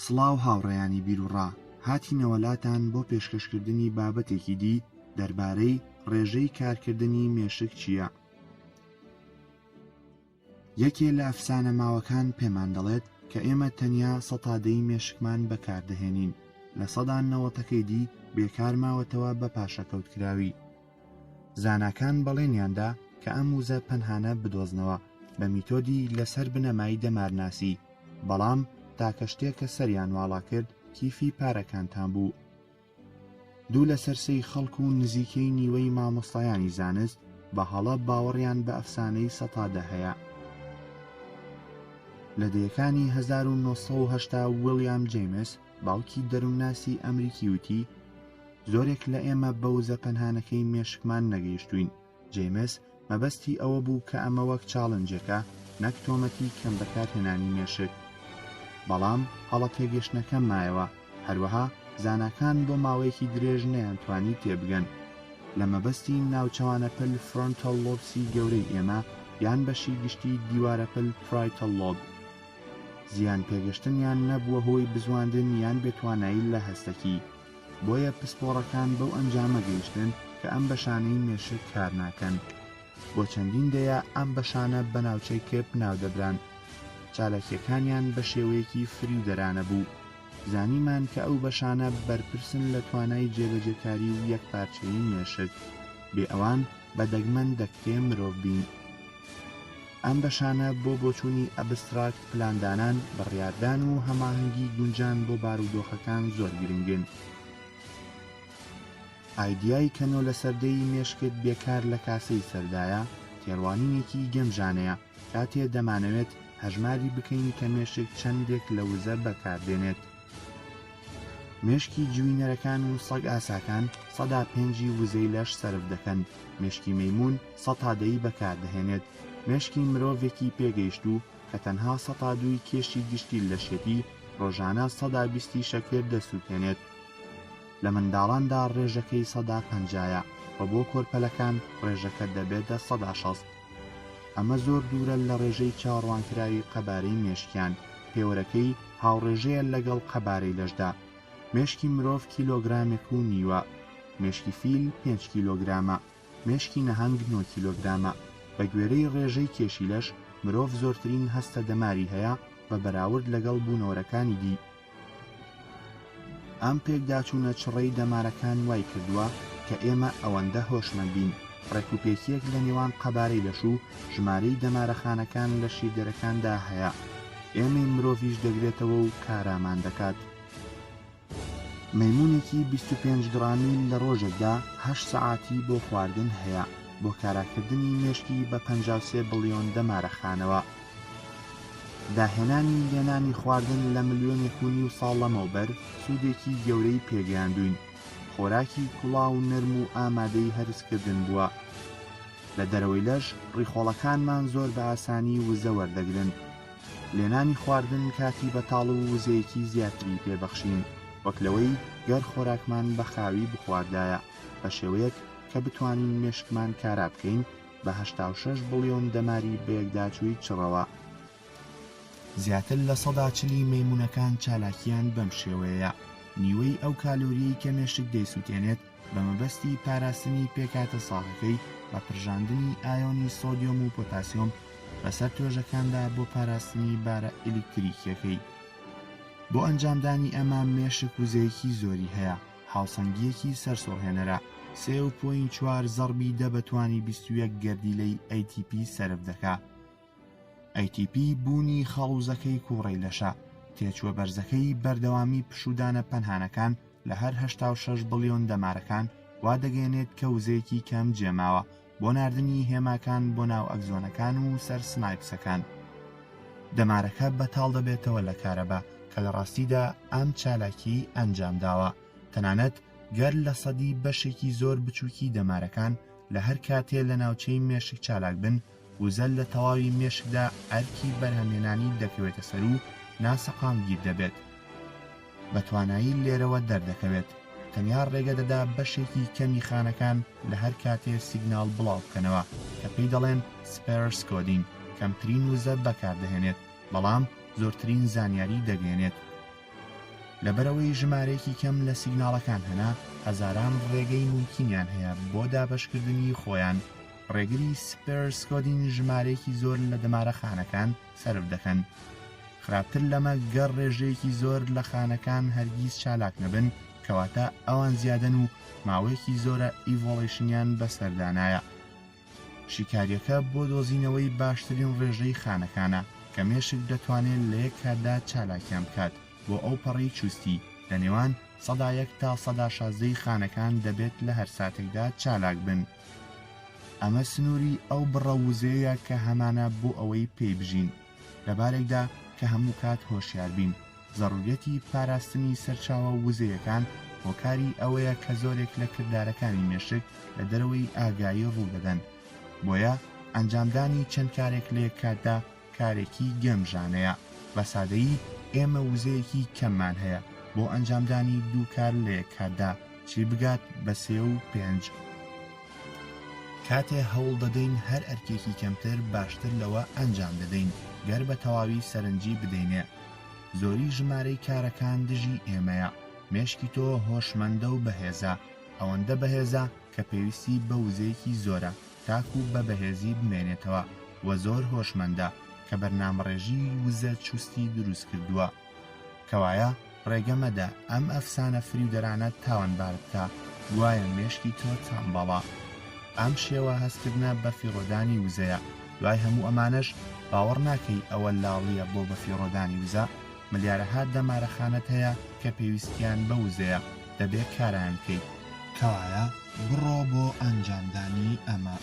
سڵاو هاوڕێیانی بیروڕا، هاتینەوە لاتان بۆ پێشکەشکردنی بابەتێکی دی دەربارەی ڕێژەی کارکردنی مێشک چییە؟ یەکێ لە ئەفسانە ماوەکان پێمان دەڵێت کە ئێمە تەنیا سەتا دەی مێشکمان بەکاردەهێنین، لە سەدا نەوەتەکەی دی بێکار ماوەتەوە بە پاشەکەوتکراوی. زاناکان بەڵێنیان دا کە ئەم وزە پەنهانە بدۆزنەوە بە میتۆدی لەسەر بنەمای دەمارناسی، بەڵام تاکە شتێ کە سەریان واڵا کرد کیفی پارەکانتان بوو. دوو لەسەر سێی خەڵک و نزیکەی نیوەی مامۆستایانی زانست بە هەڵە باوەڕیان بە ئەفسانەی سەتا دە هەیە. لە دەیەکانی 1980 ویڵیام جەیمس باوکی دەروونناسی ئەمریکی وتی، زۆرێک لە ئێمە بە وزە پەنهانەکەی مێشکمان نەگەیشتووین. جەیمس مەبەستی ئەوە بوو کە ئەمە وەک چاڵنجێکە نەک تۆمەتی کەم بەکارهێنانی مێشک. بەڵام هەڵە تێگەشتنەکە مایەوە، هەروەها زاناکان بۆ ماوەیەکی درێژ نەیانتوانی تێبگەن لە مەبەستی ناوچەوانەپل Frontal Lobes ی گەورەی ئێمە یان بەشی گشتی دیوارەپل Parietal Lobe. زیان پێگەشتنیان نەبووە هۆی بزواندن یان بێتوانایی لە هەستەکی. بۆیە پسپۆڕەکان بەو ئەنجامە گەیشتن کە ئەم بەشانەی مێشک کار ناکەن. بۆ چەندین دەیە ئەم بەشانە بە ناوچەی کپ ناودەبران. چالاکییەکانیان بە شێوەیەکی فریودەرانە بوو. زانیمان کە ئەو بەشانە بەرپرسن لە توانای جێبەجێکاری و یەکپارچەیی مێشک. بێ ئەوان بە دەگمەن دەکرێ مرۆڤ بین. ئەم بەشانە بۆ بۆچوونی ئەبستراکت پلاندانان، بڕیاردان و هەماهەنگی گونجان بۆ بارودۆخەکان زۆر گرنگن. ئایدیای کە نۆ لەسەر دەی مێشکت بێکار لە کاسەی سەردایە، تێڕوانینێکی گەمژانەیە کاتێ دەمانەوێت هەژماری بکەین کە مێشک چەندێک لە وزە بەکاردێنێت. مێشکی جوینەرەکان و سەگ ئاساکان سەدا پێنجی وزەی لەش سەرف دەکەن، مێشکی مەیموون سەتا دەی بەکاردەهێنێت، مێشکی مرۆڤێکی پێگەیشتوو کە تەنها سەتا دووی کێشی گشتی لەشیەتی ڕۆژانە سەدا بیستی شەکر دەسووتێنێت. لە منداڵاندا ڕێژەکەی سەدا پەنجایە و بۆ کۆرپەلەکان ڕێژەکە دەبێتە سەدا 60. ئەمە زۆر دوورە لە ڕێژەی چاوەڕوانکراوی قەبارەی مێشکیان، پێوەرەکەی هاوڕێژەیە لەگەڵ قەبارەی لەشدا. مێشکی مرۆڤ کیلۆگرامێک و نیوە، مێشکی فیل پێنج کیلۆگرامە، مێشکی نەهەنگ نۆ کیلۆگرامە. بە گوێرەی ڕێژەی کێشی لەش، مرۆڤ زۆرترین هەستە دەماری هەیە بە بەراورد لەگەڵ بوونەوەرەکانی دی. ئەم پێکداچوونە چڕەی دەمارەکان وای کردووە کە ئێمە ئەوەندە هۆشمەندین، ڕێکوپێکییەک لە نێوان قەبارەی لەش و ژمارەی دەمارەخانەکان لە شیردەرەکاندا هەیە، ئێمەی مرۆڤیش دەگرێتەوە و کارامان دەکات. مەیموونێکی 25 گڕامی لە ڕۆژێکدا هەشت سەعاتی بۆ خواردن هەیە بۆ کاراکردنی مێشکی بە 53 بڵیۆن دەمارەخانەوە. داهێنانی لێنانی خواردن لە ملیۆنێک و نیو ساڵ لەمەوبەر سوودێکی گەورەی پێگەیاندووین، خۆراکی کوڵاو و نەرم و ئامادەی هەرسکردن بووە. لە دەرەوەی لەش ڕیخۆڵەکانمان زۆر بە ئاسانی وزە وەردەگرن. لێنانی خواردن کاتی بەتاڵ و وزەیەکی زیاتری پێ بەخشین وەک لەوەی گەر خۆراکمان بە خاوی بخواردایە بە شێوەیەک کە بتوانین مێشکمان کارا بکەین بە 86 بڵیۆن دەماری بەیەکداچووی چڕەوە. زیاتر لە سەدا چلی مەیموونەکان چالاکییان بەم شێوەیەیە، نیوەی ئەو کالۆرییەی کە مێشک دەیسووتێنێت بە مەبەستی پاراستنی پێکهاتە ساغەکەی بە پرژاندنی ئایۆنی سۆدیۆم و پۆتاسیۆم بەسەر توێژەکاندا بۆ پاراستنی بارە ئیلیکتریکیەکەی. بۆ ئەنجامدانی ئەمە مێشک وزەیەکی زۆری هەیە، هاوسەنگییەکی سەرسوڕهێنەرە، سێ و point چوار زەڕبی دە بە توانی 21 گەردیلەی ATP سەرف دەکا. ATP بوونی خەڵوزەکەی کوڕەی لەشە، تێچووە بەرزەکەی بەردەوامی پشوودانە پەنهانەکان لە هەر 86 بڵیۆن دەمارەکان وا دەگەیەنێت کە وزەیەکی کەم جێماوە بۆ ناردنی هێماکان بۆ ناو ئەکزۆنەکان و سەر سنایپسەکان. دەمارەکە بەتاڵ دەبێتەوە لە کارەبا کە لە ڕاستیدا ئەم چالاکیی ئەنجام داوە، تەنانەت گەر لە سەدی بەشێکی زۆر بچووکی دەمارەکان لە هەر کاتێ لە ناوچەی مێشک چالاک بن، وزە لە تەواوی مێشکدا ئەرکی بەرهەمهێنانی دەکەوێتە سەر و ناسەقامگیر دەبێت. بە توانایی لێرەوە دەردەکەوێت، تەنیا ڕێگە دەدا بەشێکی کەمی خانەکان لە هەر کاتێ سیگناڵ بڵاو بکەنەوە کە پێی دەڵێن sparse coding، کەمترین وزە بەکاردەهێنێت بەڵام زۆرترین زانیاری دەگەیەنێت. لەبەرئەوەی ژمارەیەکی کەم لە سیگناڵەکان هەنە، هەزاران ڕێگەی مومکینیان هەیە بۆ دابەشکردنی خۆیان. ڕێگری sparse coding ژمارەیەکی زۆر لە دەمارە خانەکان سەرف دەکەن. خراپتر لەمە گەر ڕێژەیەکی زۆر لە خانەکان هەرگیز چالاک نەبن، کەواتە ئەوان زیادەن و ماوەیەکی زۆرە evolution یان بەسەردا نایە. شیکارییەکە بۆ دۆزینەوەی باشترین ڕێژەی خانەکانە کە مێشک دەتوانێت لە یەک کاتدا چالاکیان بکات بۆ ئەوپەڕی چوستی، لە نێوان 1% تا 16% ی خانەکان دەبێت لە هەر ساتێکدا چالاک بن. ئەمە سنووری ئەو بڕە وزەیە کە هەمانە بۆ ئەوەی پێی بژین، لە بارێکدا کە هەموو کات هۆشیار بین. زەروریەتی پاراستنی سەرچاوە وزەیەکان هۆکاری ئەوەیە کە زۆرێک لە کردارەکانی مێشک لە دەرەوەی ئاگایی ڕوودەدەن، بۆیە ئەنجامدانی چەند کارێک لە یەک کاتدا کارێکی گەمژانەیە. بە سادەیی ئێمە وزەیەکی کەممان هەیە بۆ ئەنجامدانی دوو کار لە یەک کاتدا، چی بگات بە سێ و پێنج. کاتێ هەوڵ دەدەین هەر ئەرکێکی کەمتر باشتر لەوە ئەنجام دەدەین گەر بە تەواوی سەرنجی بدەینێ. زۆری ژمارەی کارەکان دژی ئێمەیە. مێشکی تۆ هۆشمەندە و بەهێزە، ئەوەندە بەهێزە کە پێویستی بە وزەیەکی زۆرە تاکو بە بەهێزی بمێنێتەوە وە زۆر هۆشمەندە کە بەرنامەڕێژی وزە چوستی دروست کردووە. کەوایە ڕێگە مەدە ئەم ئەفسانە فریودەرانە تاوانبارت بکا گوایە مێشکی تۆ تەمبەڵە. ئەم شێوە هەستکردنە بەفیڕۆدانی وزەیە. دوای هەموو ئەمانەش باوەڕ ناکەی ئەوە لاڵییە بۆ بەفیڕۆدانی وزە؟ ملیارەها دەمارەخانەت هەیە کە پێویستیان بە وزەیە، دەبێ کارایان بکەیت. کەوایە بڕۆ بۆ ئەنجامدانی ئەمە.